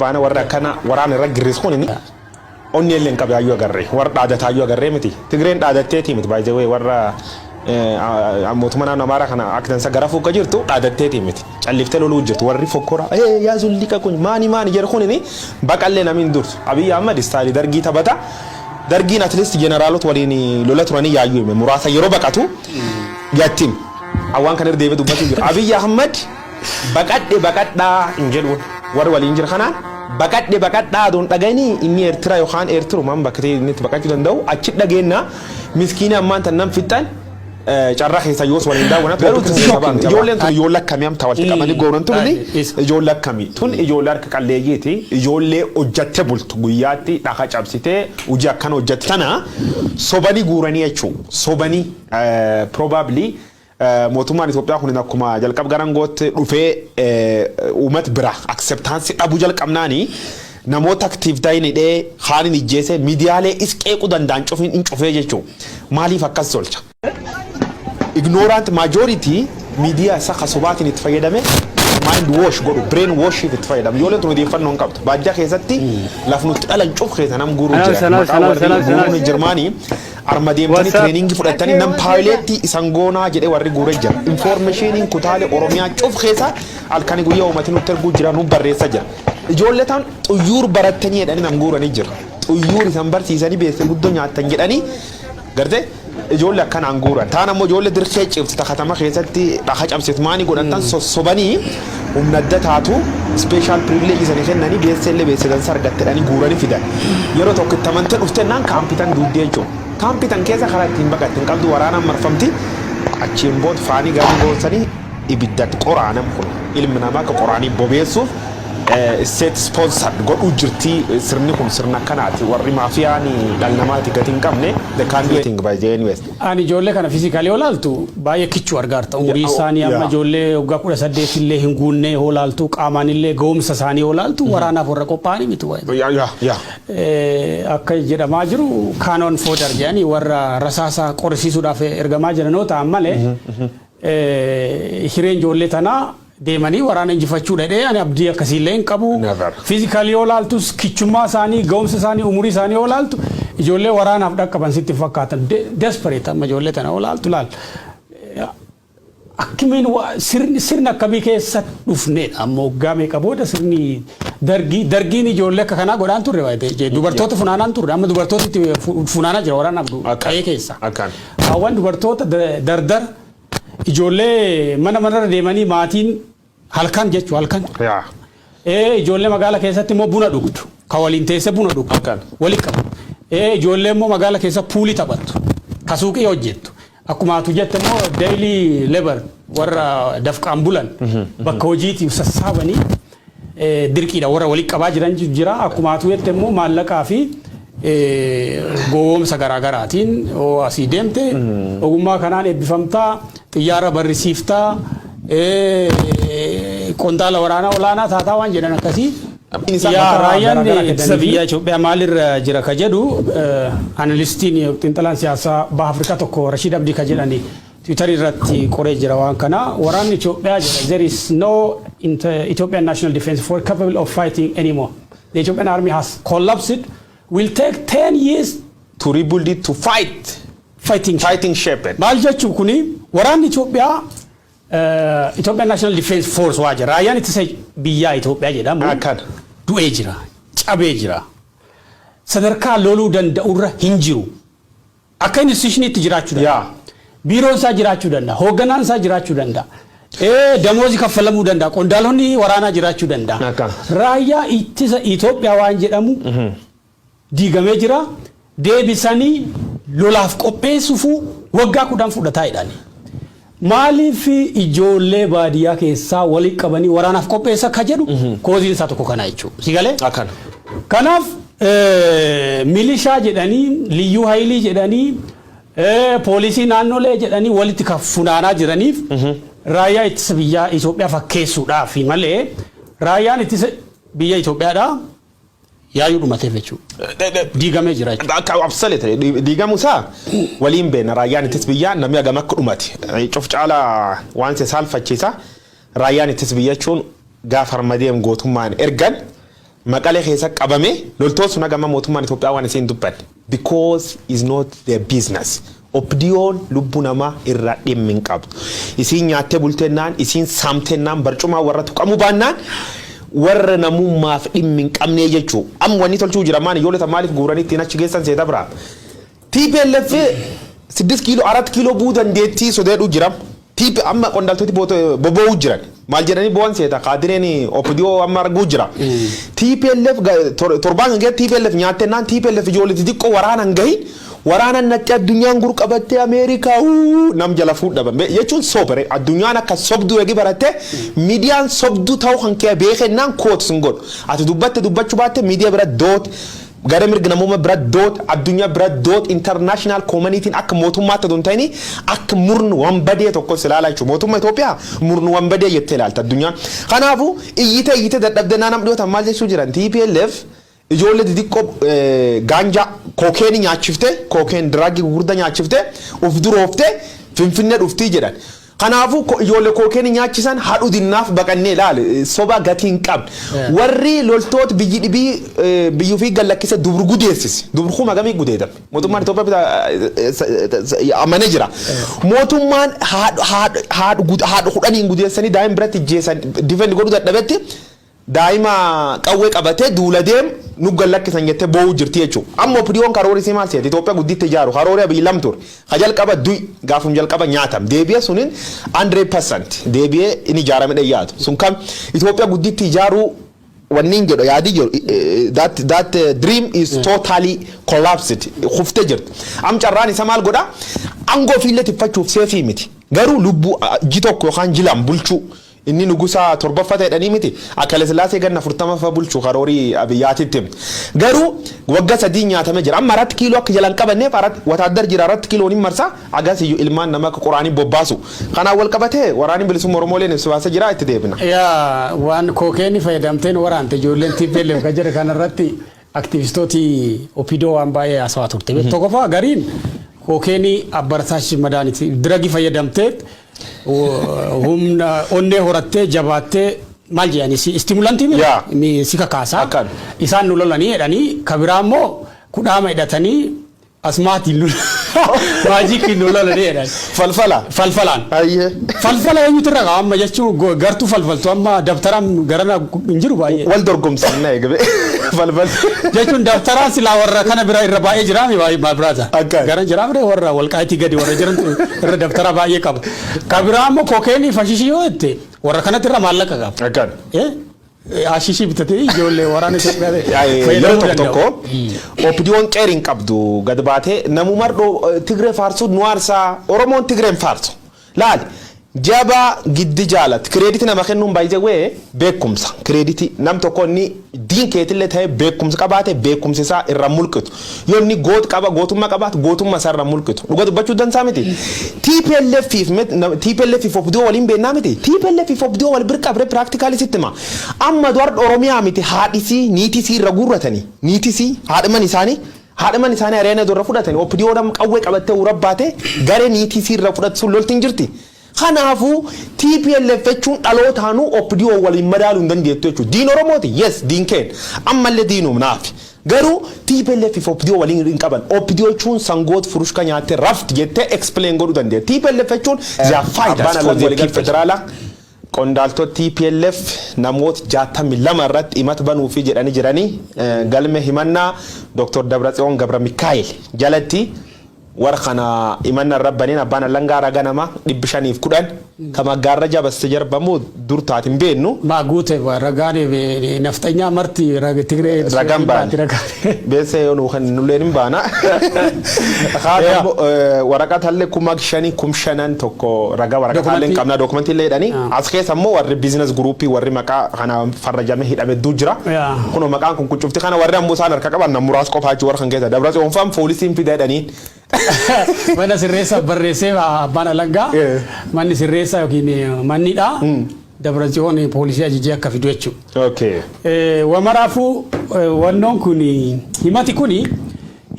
Baana warra akkana waraana irra girris kun onni illee hin qabe hayyuu agarree, warra dhaadataa hayyuu agarree miti. Tigreen dhaadatteetii miti, by the way. Warra mootummaa naannoo Amaaraa kana akka dansa gara fuuqa jirtu dhaadatteetii miti. Calliftee loluu jirtu. Warri fokkora ee yaa zulliqa kun maani maani jedhu kun baqallee namni hin dursu. Abiyyi Ahmad style Dargii taphata. Dargiin at least jeneraalota waliin lola turanii yaayyuu hime muraasa yeroo baqatu yattim. Awwaan kan irra deebi'ee dubbachuu jiru. Abiyyi Ahmad baqadhe baqadhaa hin jedhuun, warri waliin jira kanaan baqadhe baqadhaa adoon dhaganii inni Eertira yookaan Eertirumaan bakka ta'e inni itti baqachuu danda'u achi dhageenna. Miskiina ammaan tan nam fixxan carraa keessa yoos waliin daawwanna. Garuu ijoolleen tun ijoollee akkamii amta walitti qabanii goonan? Tun ijoollee akkamii? Tun ijoollee harka qalleeyyiiti, ijoollee hojjatte bultu, guyyaatti dhaka cabsitee hojii akkana hojjatte tana sobanii guuranii jechuu. Sobanii probably mootummaan Itoophiyaa kun akkuma jalqab garangootti dhufee uummata bira acceptance dhabuu jalqabnaani namoota active ta'in hidhee, haalin ijjeese, miidiyaalee is qeequu danda'an cufin hin cufee jechuudha. Maaliif akkas tolcha? Ignorant majority miidiyaa isa kasobaatiin itti fayyadame mind wash godhu, brain wash itti fayyadamu. Ijoolleen tun odeeffannoo hin qabdu. Baadiyyaa keessatti laf nutti dhalan cuf keessa nam guuruu jira. Maqaa warri guuruun jirmaanii arma deemtanii training fudhatanii nam pilotii isan goonaa jedhee warri guuree jira. Informationiin kutaalee Oromiyaa cuf keessa halkanii guyyaa uummati nutti erguu jira, nu barreessa jira. Ijoollee tan xuyyuur barattanii jedhanii nam guuranii jira. Xuyyuur isan barsiisanii beesse guddoo nyaattan jedhanii gartee ijoollee akkanaan guuran. Taan ammoo ijoollee dirqee ciftu ta katama keessatti dhaka cabsitu maanii godhan tan sossobanii humna adda taatu special privilege isanii kennanii beesse illee beesse dansa argattedhanii guuranii fidan. Yeroo tokko itti amantee dhufte naan kaampitan duuddee jechuudha. Kaampitan keessa karaa ittiin baqatte hin qabdu, waraanaan marfamti. Achiin booda faanii gara goonsanii ibiddatti qoraanam kun ilmi namaa akka qoraanii bobeessuuf state sponsored godhuu jirti. Sirni kun sirna akkanaati. Warri maafiyaan dhala namaati gati hin qabne, they can do anything by the anyways. Ani ijoollee kana physically yoo laaltu baay'ee kichuu argaarta. Umurii isaanii amma ijoollee waggaa 18 illee hin guunne yoo laaltu, qaamaan illee ga'umsa isaanii yoo laaltu, waraanaaf warra qophaa'anii miti waayee. yaa yaa yaa Akka jedhamaa jiru cannon fodder jedhanii warra rasaasa qorrisiisuudhaaf ergamaa jiran yoo ta'an malee, hireen ijoollee tanaa deemanii waraana injifachuu dhadhee ani abdii akkasiillee hin qabu. Never. Physically yoo laaltus, kichummaa isaanii, ga'umsa isaanii, umurii isaanii yoo laaltu, ijoollee waraanaaf dhaqqaban sitti fakkaatan. Desperate amma ijoollee tana yoo laaltu laal. Akkamiin sirni akkamii keessa dhufnedha? Amma waggaa meeqa booda sirni Dargii, Dargiin ijoollee akka kanaa godhaan turre baay'ee, dubartoota funaanaan turre. Amma dubartoota itti funaanaa jira waraanaaf qe'ee keessa. Akkaan. Hawwan dubartoota dardar ijoollee mana manarra deemanii maatiin halkan jechuu halkan. Ijoollee magaala keessatti immoo buna dhugdu. Ka waliin teessee buna dhugdu. Akkaan. Walitti qabu. Ijoollee immoo magaala keessa poolii taphattu. Ka suuqii hojjettu. Akkuma atu jette immoo daily labor warra dafqaan bulan bakka hojiitiif sassaabanii dirqiidha warra walitti qabaa jiran jira. Akkuma atu jette immoo maallaqaa fi gowwoomsa garaagaraatiin yoo asii deemte ogummaa kanaan eebbifamtaa, xiyyaara barrisiiftaa, qondaala waraanaa olaanaa taataa waan jedhan akkasii. Yaa raayyaan ittisa biyya Itoophiyaa maalirra jira ka jedhu analystiin, xiinxalaan siyaasaa Baha Afrikaa tokko Rashiid Abdii ka jedhani Twitter irratti qoree jira waan kana. Waraanni Itoophiyaa jedha, there is no Ethiopian National Defense Force capable of fighting anymore. The Ethiopian army has collapsed. Will take 10 years to rebuild it to fight fighting fighting shape. Maal jechuun kuni? Waraanni Itoophiyaa, Ethiopian National Defense Force waa jira. Raayyaan ittisa biyyaa Itoophiyaa jedhamu du'ee jira. Cabee jira. Sadarkaa loluu danda'urra hin jiru. Akka institutioniitti jiraachuu danda'a. Biiroon isaa jiraachuu danda'a. Hoogganaan isaa jiraachuu danda'a. Damoozi kaffalamuu danda'a. Qondaalonni waraanaa jiraachuu danda'a. Raayyaa ittisa Itoophiyaa waan jedhamu diigamee jira. Deebisanii lolaaf qopheessuufuu waggaa 10 fudhataa jedhani. Maaliif ijoollee baadiyyaa keessaa walitti qabanii waraanaaf qopheessa akka jedhu causeiin isaa tokko kana jechuudha. Si galee? Akkana. Kanaaf milishaa jedhanii, liyyuu haayilii jedhanii, poolisii naannolee jedhanii walitti kan funaanaa jiraniif raayyaa ittisa biyyaa Itoophiyaa fakkeessuudhaaf malee raayyaan ittisa biyya Itoophiyaadhaa yaayyuu dhumateef jechuudha. Diigamee jira jechuudha. Akka absolute diigamuu isaa waliin beekna. Raayyaan ittis biyyaa namni hagam akka dhumate cuf caalaa waan si saalfachiisa. Raayyaan ittis biyya jechuun gaafa harmadeem gootummaan ergan Maqalee keessa qabame. Loltoota sun hagama mootummaan Itoophiyaa waan isiin dubbanne, because is not their business. OPDOn lubbuu namaa irraa dhimmi hin qabdu. Isiin nyaattee bultennaan, isiin saamtennaan, barcumaa warra tuqamuu baannaan, warra namummaaf dhimmi hin qabnee jechuu. Amma wanni tolchuu jira maali? Ijoollee maaliif guuranii ittiin achi geessan seeta biraa? TPLF 6 kiiloo, 4 kiiloo bu'uu dandeettii sodeedhuu jira. TP amma qondaaltoti bobba'uu jiran. Maal jedhanii bo'an seeta? Kaadireen OPDO amma arguu jira. TPLF torbaan kan keessatti TPLF nyaattennaan, TPLF ijoollee xixiqqoo waraana hin gahin waraana naqxee, addunyaan gurqabattee Ameerikaa nam jala fuudhaban jechuun sobere. Addunyaan akka sobduu eegi baratte, miidiyaan sobduu ta'uu kan kee beekennaan kootu sun godhu. Ati dubbatte dubbachuu baatte, miidiyaa bira doot, gara mirga namummaa bira doot, addunyaa bira doot, international communityn akka mootummaatti otoo hin ta'in akka murni wanbadee tokko si ilaalaa jechuudha. Mootummaa Itoophiyaa murni wanbadee jettee ilaalta addunyaan. Kanaafuu iyyite iyyite dadhabde naannoo dhiyootan maal jechuu jiran? TPLF ijoollee xixiqqoo gaanjaa cocaine nyaachifte, cocaine drug gurguddaa nyaachifte, uf duroofte Finfinnee dhuftii jedhan. Kanaafuu ijoollee cocaine nyaachisan haadhu dinnaaf baqannee ilaale, soba gatii hin qabne. Warri loltoota biyyi dhibii biyyi ofii gallakkise dubru gudeessise. Dubru kuma gamii gudeedame. Mootummaan Itoophiyaa amanee jira. Mootummaan haadhu 10n gudeessanii daa'ima biratti ijjeessan defend godhuu dadhabetti, daa'ima qawwee qabatee duula deem nu gallakkisan jettee boo'uu jirti jechuudha. Amma OPDOn karoora isii maal seeti? Itoophiyaa gudditti ijaaru karoora biyyi lam ture. Ka jalqaba du'i gaafum jalqaba nyaatam. Deebi'ee suniin 100% deebi'ee inni ijaarame dhiyaatu. Sun kam Itoophiyaa gudditti ijaaruu wanni hin jedhu yaadii jedhu, that dream is totally collapsed, kuftee jirti. Am carraan isa maal godha? Aangoo ofiillee tiffachuuf seefii miti. Garuu lubbuu ji tokko yookaan jilaan bulchuu, inni nugusa torbaffaa ta'edhanii miti, akka Hayilasillaasee ganna 40ffaa bulchuu karoorii Abiyyaatitti. Garuu waggaa 3 nyaatamee jira. Amma 4 kiiloo akka jalaan qabanneef arat wataadar jira, 4 kiiloon hin marsaa agas iyyuu ilmaan nama akka qoraanii bobbaasu. Kanaan wal qabatee waraanni bilisummaa Oromooleen ibsa baasee jira, itti deebina. Yaa, waan cocaine fayyadamteen waraante ijoolleen TPLF kan jedhe kanarratti aktivistooti OPDO waan baay'ee haasawaa turte. Tokkoffaa, gariin cocaine abbartaashi madaaniti drug fayyadamtee humna onnee horattee jabaattee, maal jedhani, stimulant si kakaasaa. Akkaan. Isaan nu lolanii jedhanii, kabiraa immoo kudhaama hidhatanii asmaatiin nu maajikiin nu lolanii jedhan. Falfala. Falfalaan. Ayyee. Falfala eenyutu irra qaba amma jechuun, gartuu falfaltu amma dabtaraan garana hin jiru baay'ee. Wal dorgomsan na eegbe. Falfal. Jechuun dabtaraan silaa warra kana bira irra baay'ee jiraami baay'ee biraata. Akkaan. Gara jiraamre warra walqaayitii gadi warra jirantu irra dabtara baay'ee qaba. Ka biraa immoo cocaine fashishii yoo jette, warra kanatti irra maallaqa qaba. Akkaan. Ashishii bitatee ijoollee waraana Itoophiyaa Yeroo fayyadamuu tokko danda'u. tokko OPDOn qeeriin hin qabdu gad baatee namumar Tigree faarsuu nu aarsaa. Oromoon Tigreen faarsu. Laali, jabaa giddi jaalatti credit nama kennuun baay'ee beekumsa credit nam tokko inni diin keetillee ta'ee beekumsa qabaate, beekumsa isaa irra mulqitu. Yoo inni goot qaba, gootummaa qabaate, gootummaa isaa irra mulqitu. Dhuga dubbachuu dansaa miti. TPLF fi TPLF fi OPDO waliin beennaa miti. TPLF fi OPDO wal bira qabre practically sitti hima. Amma duwar Oromiyaa miti, haadhisii niitisii irra guurratanii, niitisii haadhiman isaanii areena dura fudhatanii, OPDO dam qawwee qabattee urabbaate garee niitisii irra fudhatu sun loltiin jirti. Kanaafuu TPLF jechuun dhalootaanuu OPDO waliin madaaluu hin dandeettu jechuudha. Diin Oromooti? Yes, diin keen. Ammallee diinum naafi. Garuu TPLF fi OPDO waliin hin qaban. OPDO jechuun sangoota furushka nyaattee rafti jettee explain godhuu dandeetta. TPLF jechuun they are fighters for the people. Federaalaa qondaaltota TPLF namoota 62 irratti himata banuufi jedhanii jiranii, galme himannaa Dr. Dabratsiyoon Gabra Mikaa'el jalatti warra kana himanna irra baneen. Abbaan alangaa raga nama 510 ka maggaarra jabaste jarbamu dur taatin beennu. Maa guute ragaan nafxanyaa marti Tigree. Ragaan baane. Beesse yoo nu kan nulleen hin baana. Haa, waraqaa tallee 5,000 5,000 tokko ragaa waraqaa tallee hin qabna, dookumentii illee jedhanii. As keessa immoo warri business group warri maqaa kana farrajame hidhame hedduu jira. Kunoo maqaan kun kuccufti kana warri ammoo isaan harka qaban muraasa qofaa jechuudha warra kan keessa. Dabra Tsiyoonfaan poolisiin fida jedhanii. Mana sirreessaa barreessee abbaan alangaa, manni sirreessaa yookiin mannidha. Dabra Tsiyoon poolisii ajajee akka fidu jechuudha. Wamaraafuu wannoon kun, himati kun,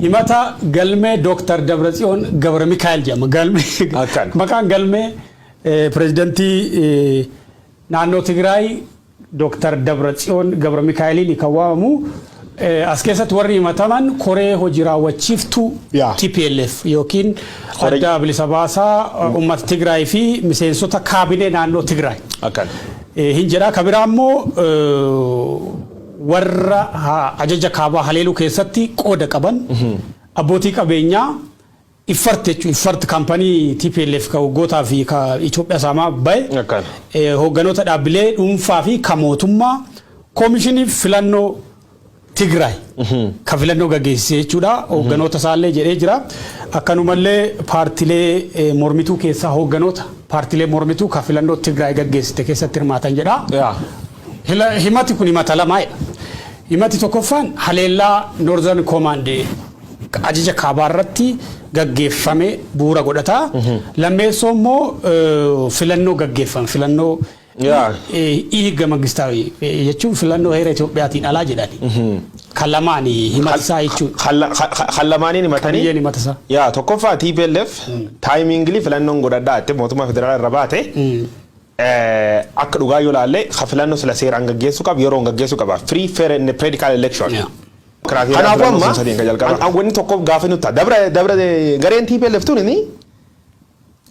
himata galmee Dooktar Dabratsiyoon Gabra Mikaa'el jedhama. Galmee Akkan. maqaan galmee pirezidantii naannoo Tigraay. Dr. Dabratsiyoon Gabra Mikaa'eliin kan waamamu. As keessatti warri himataman koree hojii raawwachiiftuu TPLF yookiin Adda Bilisa Baasaa Uummata Tigraay fi miseensota kaabinee naannoo Tigraay. Hin jedha. Ka biraa immoo warra ajaja kaabaa haleeluu keessatti qooda qaban, abbootii qabeenyaa Iffart jechuun Iffart kaampanii TPLF ka waggootaa fi ka Itoophiyaa saamaa bahe, hoogganoota dhaabbilee dhuunfaa fi ka mootummaa, koomishinii filannoo Tigraay ka filannoo gaggeessise jechuudha. Hoogganoota isaallee jedhee jira. Akkanumallee paartilee mormituu keessaa hoogganoota paartilee mormituu ka filannoo Tigraay gaggeessite keessatti hirmaatan jedha. Himati kun himata lamaadha. Himati tokkoffaan haleellaa Northern Command, ajaja kaabaa irratti gaggeeffame bu'uura godhata. Lammeessoo immoo filannoo gaggeeffame, filannoo hiiga mangistaawii jechuun filannoo heera Itoophiyaatiin alaa jedhani. Kan lamaan himata isaa jechuudha. Kan lamaaniin himatanii. Qabiyyeen himata isaa. Yaa, tokkoffaa TPLF timingly filannoon godhadhaa jettee mootummaa federaalaa irra baate. Akka dhugaa yoo laalle, ka filannoo sila seeraan gaggeessuu qaba, yeroon gaggeessuu qaba. Free, fair and credible election. Kanaafuu amma wanni tokko gaafa nutti dabra dabra gareen TPLF tun inni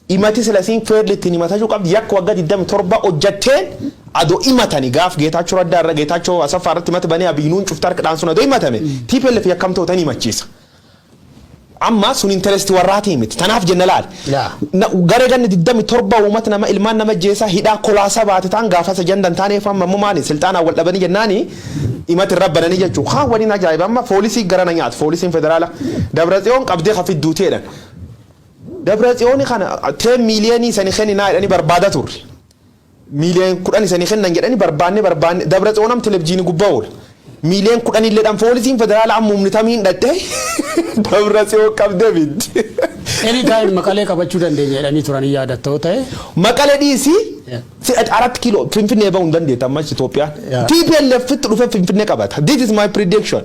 himati sila siin fairly ittiin himatachuu qabdi, yakka waggaa 27 hojjetteen adoo himatani, gaaf Geetaachoo Raddaa irra, Geetaachoo Asaffaa irratti himata banee Abiyyinuun cufta harka dhaansuun adoo himatame, TPLF yakkamtoota ni himachiisa. Amma sun interest warraatii miti. Tanaaf jenna laal. Garee ganni 27 uummata nama, ilmaan nama jeesaa, hidhaa kolaasaa baate ta'an gaafas ajandan taaneef, amma immoo maali, silxaanaan wal dhabanii jennaani himati irra bananii jechuu. Haa, waliin ajaa'iba, amma poolisii gara na nyaatu, poolisiin federaala Dabratsiyoon qabdee kafidduuteedhan. Dabratsiyooni kana 10 miiliyoonii sani kenninaa jedhanii barbaada turre. Miiliyoon 10 isanii kennan jedhanii barbaanne barbaanne, Dabratsiyoon am televizyiinii gubbaa oola. Miiliyoon 10 illee dhaan poolisiin federaalaa amma humni tamiin dhattee Dabratsiyoon qabdee biddi. Anytime Maqalee qabachuu dandeenya jedhanii turanii yaadattoo ta'e. Maqalee dhiisii, 4 kiiloo Finfinnee bahuu hin dandeetta ammas Itoophiyaan. TPLF itti dhufee Finfinnee qabata. This is my prediction.